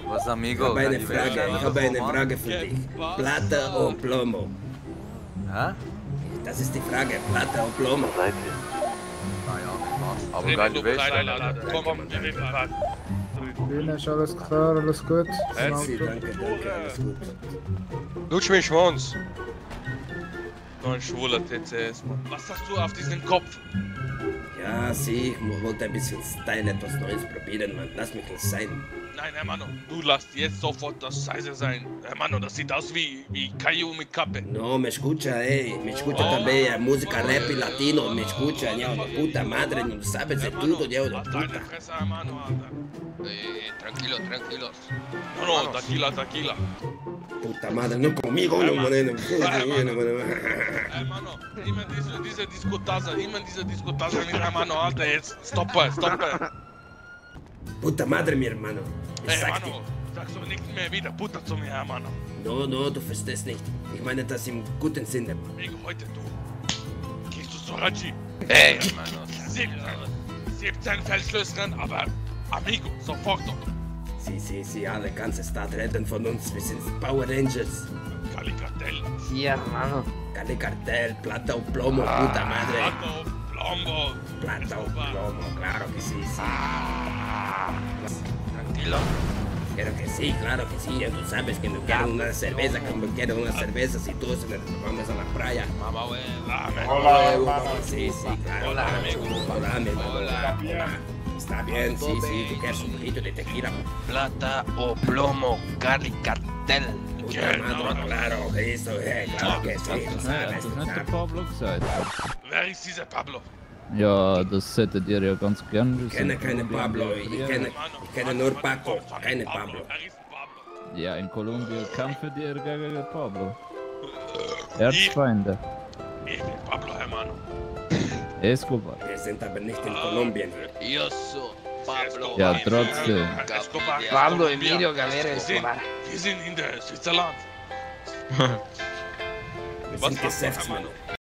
Was amigo? Ich habe eine Frage für dich. Plata o Plomo? Hä? Das ist die Frage, Plata o Plomo. Naja, aber geile Welt. Komm, wir reden was. Bühne ist alles klar, alles gut. Danke, alles gut. Lutsch mir den Schwanz. So ein schwuler TCS, Mann. Was hast du auf diesen Kopf? Ja, ich wollte ein bisschen Style, etwas Neues probieren, Mann. Lass mich nicht sein. Nein, Hermano, du lass jetzt sofort das Scheiße sein. Hermano, das sieht aus wie Caillou mit Kappe. No, me escucha también música rap y latino, me escucha, ya, de puta madre, no sabes de todo, ya, de puta. Fresse, Hermano, Alter. Tranquilos. No, tequila. Puta madre, no conmigo, no, Hermano, immer diese Diskotasse, mi hermano, Alter, jetzt, stoppe. Puta madre, mi hermano. Hey, Hermano, sagst du nicht mehr wieder Puta zu mir, Hermano. No, du verstehst nicht. Ich meine das im guten Sinne. Wegen heute, du. Gehst du Sorachi? Hey, Hermano. 17 Feldschlössern, aber Amigo, sofort doch. Sie, alle ganze Stadt reden von uns. Wir sind Power Rangers. Cali Cartel. Sí, hermano. Cali Cartel, Plata o Plomo, puta madre. Plata o Plomo, claro que sí. Tranquilo. Claro que sí, ya tú sabes que no quiero una cerveza, si todos nos vamos a la playa. Mamá, Hola, hermano. Sí, claro. Hola, amigo. Hola. Está bien, sí, tú quieres un poquito de tequila. Plata o Plomo, Cali Cartel. Puta madre, claro, eso, claro que sí. Das ist nicht der Pablo gesagt. Wer ist dieser Pablo? Ja, das hättet ihr ja ganz gern Ich kenne keine Pablo, ich kenne nur Paco, keine Pablo. Wer ist Pablo? Ja, in Kolumbien kämpfen die gegen Pablo. Erzfeinde. Ich bin Pablo, Hermano. Escobar. Wir sind aber nicht in Kolumbien. Yo soy Pablo. Ja, trotzdem. Escobar. Pablo Emilio Galera Escobar. Wir sind in der Switzerland. Wir sind Geschäftsmänner.